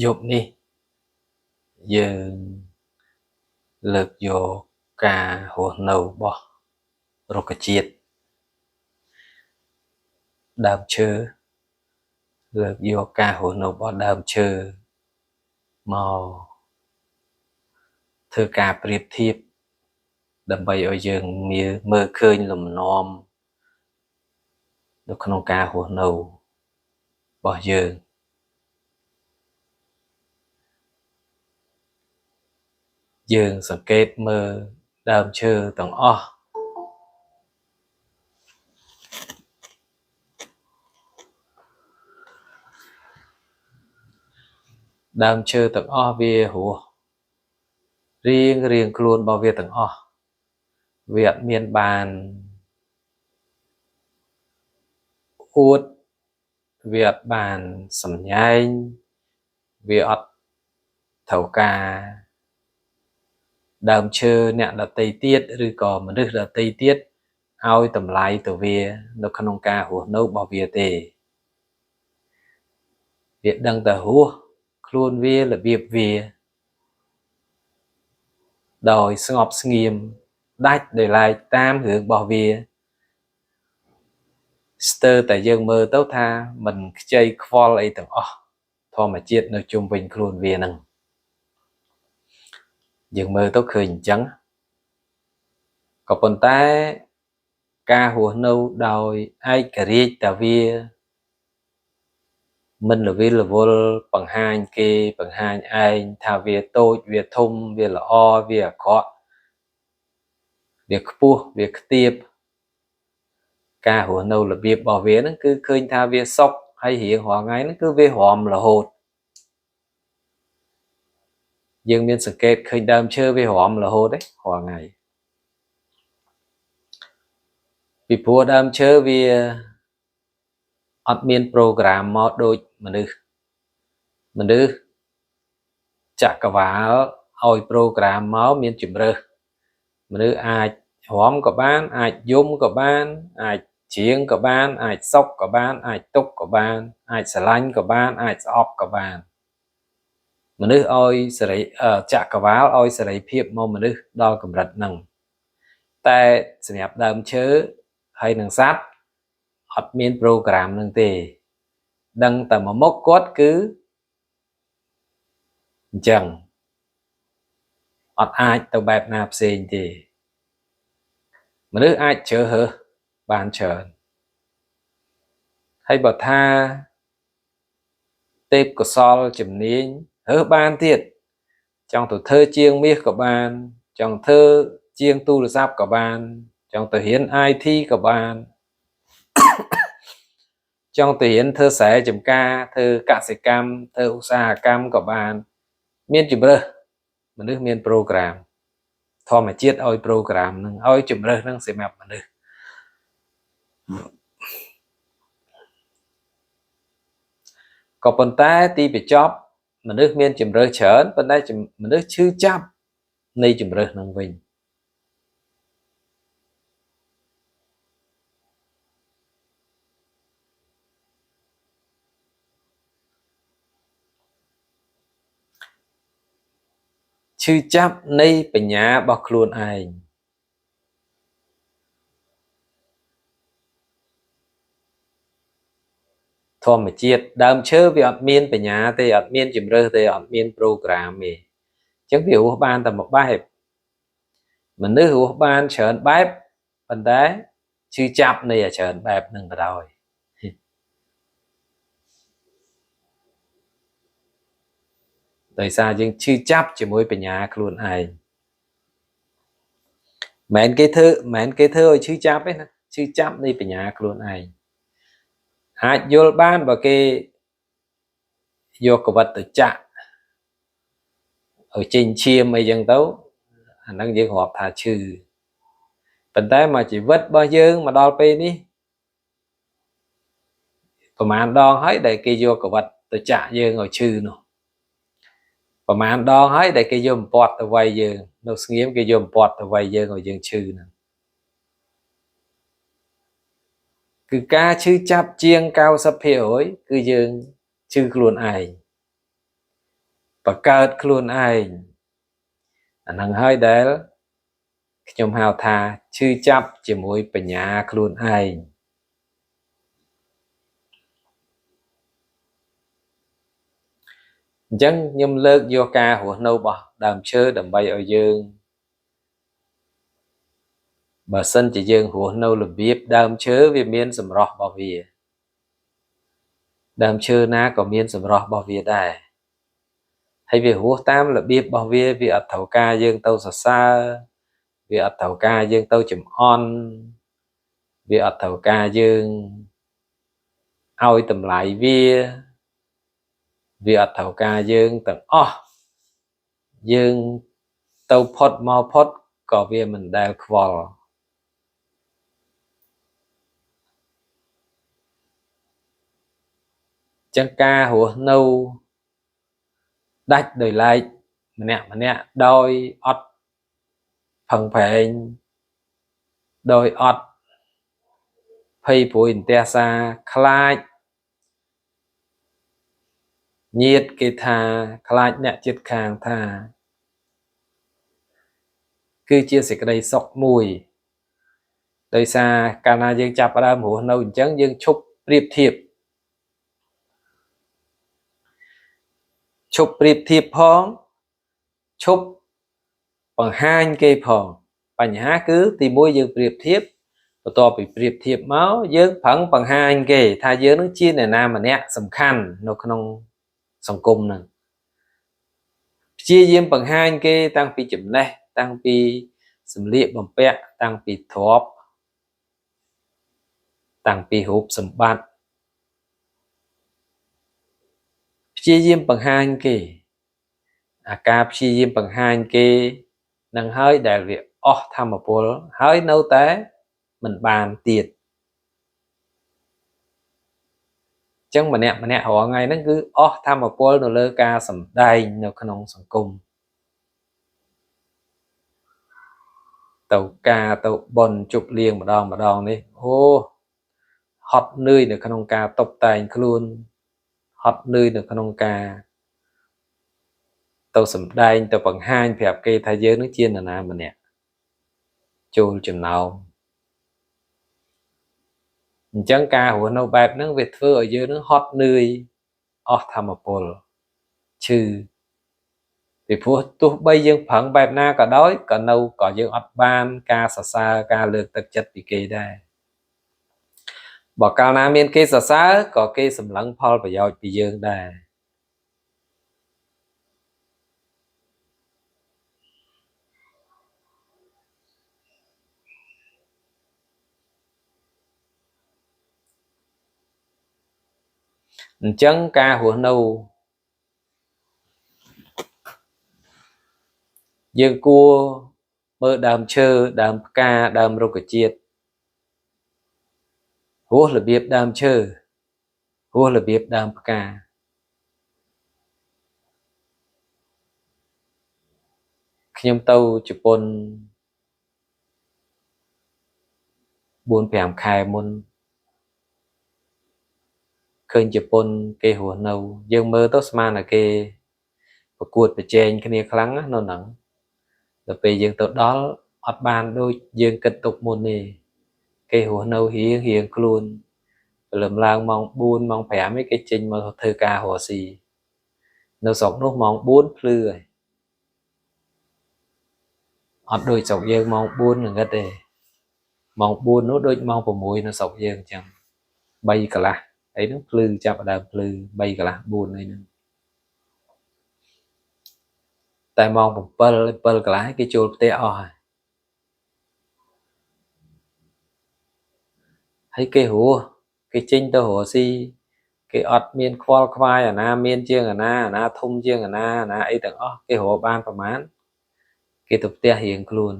យប់នេះយើងលើកយកការរស់នៅរបស់រុក្ខជាតិដើមឈើលើកយកការរស់នៅរបស់ដើមឈើមកធ្វើការប្រៀបធៀបដើម្បីឲ្យយើងមើលឃើញលំនាំនៅក្នុងការរស់នៅរបស់យើងយើងសង្កេតមើលដើមឈើទាំងអស់ដើមឈើទាំងអស់វារស់រៀងរៀងខ្លួនរបស់វាទាំងអស់វាអត់មានបានអួតវាអត់បានសម្ញែងវាអត់ត្រូវការដើមឈើអ្នកដទៃទៀតឬក៏មនុស្សដទៃទៀតឲ្យតម្លៃទៅវានៅក្នុងការរស់នៅរបស់វាទេវាដឹងតែរស់ខ្លួនវារបៀបវាដោយស្ងប់ស្ងៀមដាច់ដោយឡែកតាមរឿងរបស់វាស្ទើរតែយើងមើលទៅថាមិនខ្ចីខ្វល់អីទាំងអស់ធម្មជាតិនៅជុំវិញខ្លួនវាហ្នឹងយើងមើលទៅឃើញអញ្ចឹងក៏ប៉ុន្តែការរស់នៅដោយឯករាជ្យតែវាមិនរវិលរវល់បង្ហាញគេបង្ហាញឯងថាវាតូចវាធំវាល្អវាអាក្រក់វាខ្ពស់វាខ្ទាបការរស់នៅរបៀបរបស់វាហ្នឹងគឺឃើញថាវាសុខហើយរៀងរាល់ថ្ងៃហ្នឹងគឺវារំរហូតយើងមានសង្កេតឃើញដើមឈើវារំរហូតទេរាល់ថ្ងៃពីព្រោះដើមឈើវាអត់មានប្រូក្រាមមកដូចមនុស្សមនុស្សចក្រវាលឲ្យប្រូក្រាមមកមានជំរើសមនុស្សអាចរំក៏បានអាចយំក៏បានអាចច្រៀងក៏បានអាចសុខក៏បានអាចទុក្ខក៏បានអាចស្រឡាញ់ក៏បានអាចស្អប់ក៏បានមនុស្សឲ្យសេរីចក្រវាលឲ្យសេរីភាពមកមនុស្សដល់កម្រិតហ្នឹងតែសម្រាប់ដើមឈើហើយនឹងសត្វអត់មានប្រូក្រាមហ្នឹងទេដឹងតែមួយមុខគាត់គឺអញ្ចឹងអត់អាចទៅបែបណាផ្សេងទេមនុស្សអាចជ្រើសរើសបានច្រើនហើយបើថាទេពកោសលជំនាញរើសបានទៀតចង់ទៅធ្វើជាងមាសក៏បានចង់ធ្វើជាងទូរស័ព្ទក៏បានចង់ទៅរៀន IT ក៏បានចង់ទៅរៀនធ្វើស្រែចម្ការធ្វើកសិកម្មធ្វើឧស្សាហកម្មក៏បានមានជំរើសមនុស្សមានប្រូក្រាមធម្មជាតិឲ្យប្រូក្រាមនឹងឲ្យជំរើសនឹងសម្រាប់មនុស្សក៏ប៉ុន្តែទីបញ្ចប់មនុស្សមានជំរើសច្រើនប៉ុន្តែមនុស្សឈឺចាប់នៃជំរើសនឹងវិញឈឺចាប់នៃបញ្ញារបស់ខ្លួនឯងធម្មជាតិដើមឈើវាអត់មានបញ្ញាទេអត់មានជំរើសទេអត់មានប្រូក្រាមទេអញ្ចឹងវារស់បានតែមួយបែបមនុស្សរស់បានច្រើនបែបប៉ុន្តែឈឺចាប់នៃអាច្រើនបែបនឹងក៏ដោយដោយសារយើងឈឺចាប់ជាមួយបញ្ញាខ្លួនឯងមិនគេធ្វើមិនគេធ្វើឲ្យឈឺចាប់ទេណាឈឺចាប់នៃបញ្ញាខ្លួនឯងអាចយល់បានបើគេយកកវិតទៅចាក់ឲ្យចេញឈាមអីចឹងទៅអាហ្នឹងយើងរាប់ថាឈឺប៉ុន្តែមកជីវិតរបស់យើងមកដល់ពេលនេះប្រហែលដងហើយដែលគេយកកវិតទៅចាក់យើងឲ្យឈឺនោះប្រហែលដងហើយដែលគេយកអំពាត់ទៅវាយយើងនៅស្ងៀមគេយកអំពាត់ទៅវាយយើងឲ្យយើងឈឺហ្នឹងគឺការឈឺចាប់ជាង 90% គឺយើងឈឺខ្លួនឯង បង្កើតខ្លួនឯងអាហ្នឹងហើយដែលខ្ញុំហៅថាឈឺចាប់ជាមួយបញ្ញាខ្លួនឯងអញ្ចឹងខ្ញុំលើកយកការរស់នៅរបស់ដើមឈើដើម្បីឲ្យយើងបើសិនជាយើងរស់នៅរបៀបដើមឈើវាមានសម្រស់របស់វាដើមឈើណាក៏មានសម្រស់របស់វាដែរហើយវារស់តាមរបៀបរបស់វាវាអត់ត្រូវការយើងទៅសរសើរវាអត់ត្រូវការយើងទៅចំអន់វាអត់ត្រូវការយើងឲ្យតម្លៃវាវាអត់ត្រូវការយើងទាំងអស់យើងទៅផុតមកផុតក៏វាមិនដែលខ្វល់ចឹងការរស់នៅដាច់ដោយឡែកម្នាក់ម្នាក់ដោយអត់ផឹងប្រែងដោយអត់ភ័យព្រួយអន្ទះសាខ្លាចញាតគេថាខ្លាចអ្នកជិតខាងថាគឺជាសេចក្តីសុខមួយដោយសារកាលណាយើងចាប់ផ្ដើមរស់នៅអញ្ចឹងយើងឈប់ប្រៀបធៀបឈប់ប្រៀបធៀបផងឈប់បង្ហាញគេផងបញ្ហាគឺទីមួយយើងប្រៀបធៀបបន្ទាប់ពីប្រៀបធៀបមកយើងប្រឹងបង្ហាញគេថាយើងនឹងជាអ្នកណាម្នាក់សំខាន់នៅក្នុងសង្គមហ្នឹងព្យាយាមបង្ហាញគេតាំងពីចំណេះតាំងពីសម្លៀកបំពាក់តាំងពីទ្រព្យតាំងពីរូបសម្បត្តិព្យាយាមបង្ហាញគេអាការព្យាយាមបង្ហាញគេនឹងហើយដែលវាអស់ធម្មពលហើយនៅតែមិនបានទៀតចឹងម្នាក់ម្នាក់រាល់ថ្ងៃហ្នឹងគឺអស់ធម្មពលនៅលើការសម្ដែងនៅក្នុងសង្គមទៅការទៅបន់ជប់លៀងម្ដងម្ដងនេះអូហត់នឿយនៅក្នុងការតុបតែងខ្លួនហត់នឿយនៅក្នុងការទៅសម្ដែងទៅបង្ហាញប្រាប់គេថាយើងនឹងជានរណាម្នាក់ចូលចំណោមអញ្ចឹងការរស់នៅបែបហ្នឹងវាធ្វើឲ្យយើងនឹងហត់នឿយអស់ធម្មពលឈឺពីព្រោះទោះបីយើងប្រឹងបែបណាក៏ដោយក៏នៅក៏យើងអត់បានការសរសើរការលើកទឹកចិត្តពីគេដែរបើកាលណាមានគេសរសើរក៏គេសម្លឹងផលប្រយោជន៍ពីយើងដែរអញ្ចឹងការរស់នៅយើងគួរមើលដើមឈើដើមផ្កាដើមរុក្ខជាតិរស់របៀបដើមឈើរស់របៀបដើមផ្កាខ្ញុំទៅជប៉ុន 4-5 ខែមុនឃើញជប៉ុនគេរស់នៅយើងមើលទៅស្មានតែគេប្រកួតប្រជែងគ្នាខ្លាំងណាស់នៅហ្នឹងដល់ពេលយើងទៅដល់អត់បានដូចយើងគិតទុកមុនទេគេរស់នៅរៀងរៀងខ្លួនព្រលឹមឡើងម៉ោង4ម៉ោង5ឯងគេចេញមកធ្វើការរកស៊ីនៅស្រុកនោះម៉ោង4ភ្លឺហើយអត់ដូចស្រុកយើងម៉ោង4ងងឹតទេម៉ោង4នោះដូចម៉ោង6នៅស្រុកយើងអញ្ចឹង3កន្លះអីហ្នឹងភ្លឺចាប់ដើមភ្លឺ3កន្លះ4អីហ្នឹងតែម៉ោង7 7កន្លះគេចូលផ្ទះអស់ហើយហើយគេរស់គេចេញទៅរកស៊ីគេអត់មានខ្វល់ខ្វាយអាណាមានជាងអាណាអាណាធំជាងអាណាអាណាអីទាំងអស់គេរកបានប្រមាណគេទៅផ្ទះរៀងខ្លួន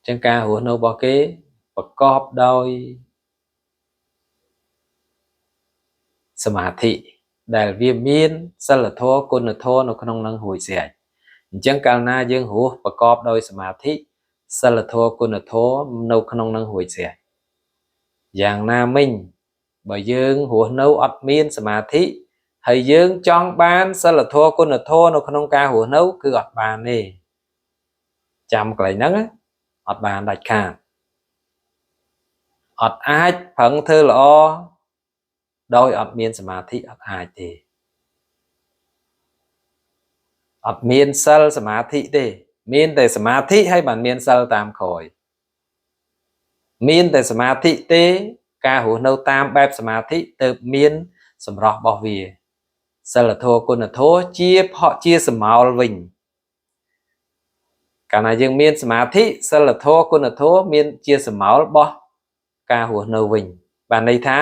ចឹងការរស់នៅរបស់គេប្រកបដោយសមាធិដែលវាមានសិលធម៌គុណធម៌នៅក្នុងនឹងរួចស្រេចអញ្ចឹងកាលណាយើងរស់ប្រកបដោយសមាធិសិលធម៌គុណធម៌នៅក្នុងនឹងរួចស្រេចយ៉ាងណាមិញបើយើងរស់នៅអត់មានសមាធិ ហើយយើងចង់បានសិលធម៌គុណធម៌នៅក្នុងការរស់នៅគឺអត់បានទេចាំកន្លែងហ្នឹងអត់បានដាច់ខាតអត់អាចប្រឹងធ្វើល្អដោយអត់មានសមាធិអត់អាចទេអត់មានសិលសមាធិទេមានតែសមាធិហើយបានមានសិលតាមក្រោយមានតែសមាធិទេការរស់នៅតាមបែបសមាធិទើបមានសម្រស់របស់វាសិលធម៌គុណធម៌ជាផកជាសមោលវិញកាលណាយើងមានសមាធិសិលធម៌គុណធម៌មានជាសមោលរបស់ការរស់នៅវិញបានន័យថា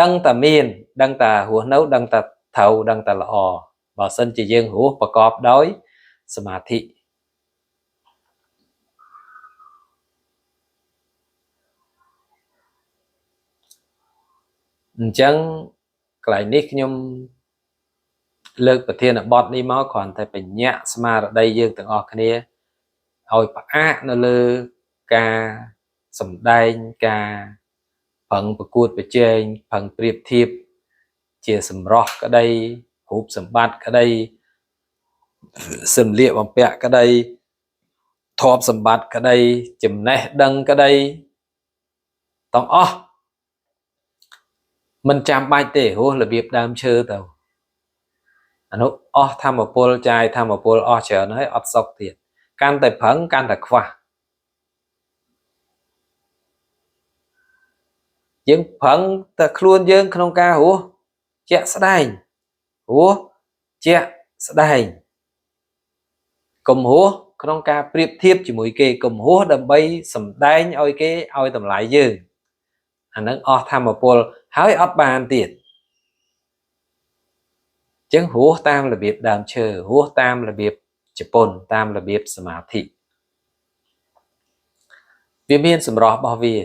ដឹងតែមានដឹងតែរស់នៅដឹងតែត្រូវដឹងតែល្អបើសិនជាយើងរស់ប្រកបដោយសមាធិអញ្ចឹងកន្លែងនេះខ្ញុំលើកប្រធានបទនេះមកគ្រាន់តែបញ្ញត្តិស្មារតីយើងទាំងអស់គ្នាឲ្យផ្អាកនៅលើការសម្ដែងការប្រឹងប្រកួតប្រជែងប្រឹងប្រៀបធៀបជាសម្រស់ក្តីរូបសម្បត្តិក្តីសម្លៀកបំពាក់ក្តីទ្រព្យសម្បត្តិក្តីចំណេះដឹងក្តីទាំងអស់មិនចាំបាច់ទេរស់របៀបដើមឈើទៅអានោះអស់ធម្មពលចាយធម្មពលអស់ច្រើនហើយអត់សុខទៀតកាន់តែប្រឹងកាន់តែខ្វះយើងប្រឹងតែខ្លួនយើងក្នុងការរស់ជាក់ស្ដែងរស់ជាក់ស្ដែងកុំរស់ក្នុងការប្រៀបធៀបជាមួយគេកុំរស់ដើម្បីសម្ដែងឲ្យគេឲ្យតម្លៃយើងអានឹងអស់ធម្មពលហើយអត់បានទៀតចឹងរស់តាមរបៀបដើមឈើរស់តាមរបៀបជប៉ុនតាមរបៀបសមាធិវាមានសម្រស់របស់វា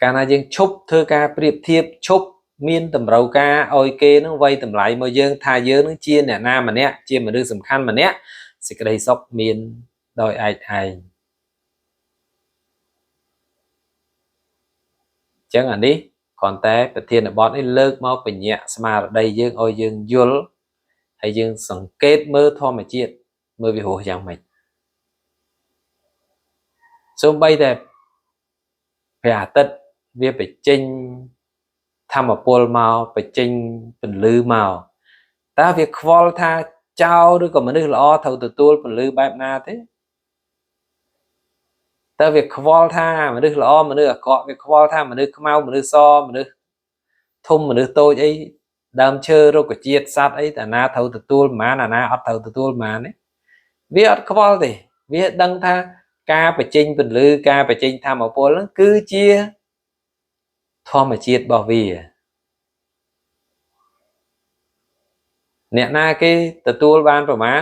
កាលណាយើងឈប់ធ្វើការប្រៀបធៀបឈប់មានតម្រូវការឲ្យគេនឹងវាយតម្លៃមកយើងថាយើងនឹងជាអ្នកណាម្នាក់ជាមនុស្សសំខាន់ម្នាក់សេចក្តីសុខមានដោយឯកឯងចឹងអានេះគ្រាន់តែប្រធានបទនេះលើកមកបញ្ញត្តិស្មារតីយើងឲ្យយើងយល់ហើយយើងសង្កេតមើលធម្មជាតិមើលវារស់យ៉ាងម៉េចសូម្បីតែព្រះអាទិត្យវាបញ្ចេញធម្មពលមកបញ្ចេញពន្លឺមកតើវាខ្វល់ថាចោលឬក៏មនុស្សល្អត្រូវទទួលពន្លឺបែបណាទេតើវាខ្វល់ថាមនុស្សល្អមនុស្សអាក្រក់វាខ្វល់ថាមនុស្សខ្មៅមនុស្សសមនុស្សធំមនុស្សតូចអីដើមឈើរុក្ខជាតិសត្វអីតាណាត្រូវទទួលប្រមាណអាណាអត់ត្រូវទទួលប្រមាណទេវាអត់ខ្វល់ទេវាដឹងថាការបញ្ចេញពន្លឺការបញ្ចេញធម្មពលហ្នឹងគឺជាធម្មជាតិរបស់វាអ្នកណាគេទទួលបានប្រមាណ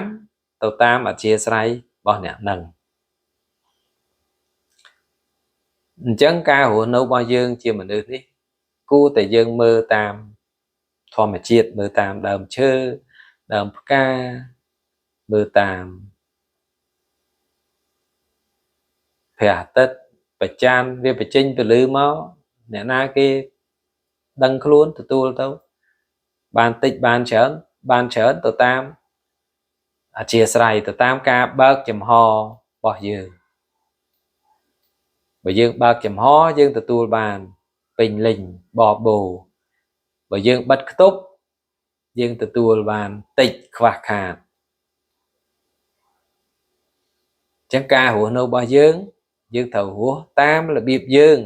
ទៅតាមអធិស្ឋានរបស់អ្នកនឹងអញ្ចឹងការរស់នៅរបស់យើងជាមនុស្សនេះគួរតែយើងមើលតាមធម្មជាតិមើលតាមដើមឈើដើមផ្កាមើលតាមព្រះអាទិត្យប្រច័នវាបញ្ចេញពន្លឺមកអ្នកណាគេដឹងខ្លួនទទួលទៅបានតិចបានច្រើនបានច្រើនទៅតាមអធិស្ឋានទៅតាមការបើកចំហរបស់យើងបើយើងបើកចំហយើងទទួលបានពេញលេញបបោបើយើងបិទខ្ទប់យើងទទួលបានតិចខ្វះខាតចឹងការរស់នៅរបស់យើងយើងត្រូវរស់តាមរបៀបយើង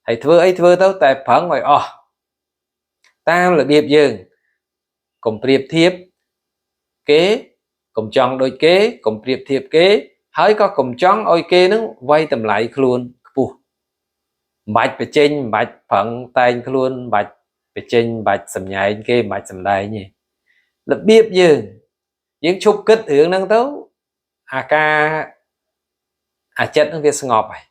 ហើយធ្វើអីធ្វើទៅតែប្រឹងឲ្យអស់តាមរបៀបយើងកុំប្រៀបធៀបគេកុំចង់ដូចគេកុំប្រៀបធៀបគេហើយក៏កុំចង់ឲ្យគេនឹងវាយតម្លៃខ្លួនខ្ពស់មិនបាច់បញ្ចេញមិនបាច់ប្រឹងតែងខ្លួនមិនបាច់បញ្ចេញមិនបាច់សម្ញែងគេមិនបាច់សម្ដែងទេរបៀបយើងយើងឈប់គិតរឿងហ្នឹងទៅអាការអាចិត្តហ្នឹងវាស្ងប់ហើយ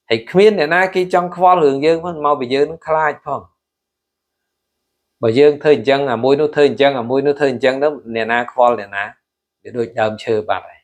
ហើយគ្មានអ្នកណាគេចង់ខ្វល់រឿងយើងផងមកពីយើងនឹងខ្លាចផងបើយើងធ្វើអញ្ចឹងអាមួយនោះធ្វើអញ្ចឹងអាមួយនោះធ្វើអញ្ចឹងទៅអ្នកណាខ្វល់អ្នកណាវាដូចដើមឈើបាត់ហើយ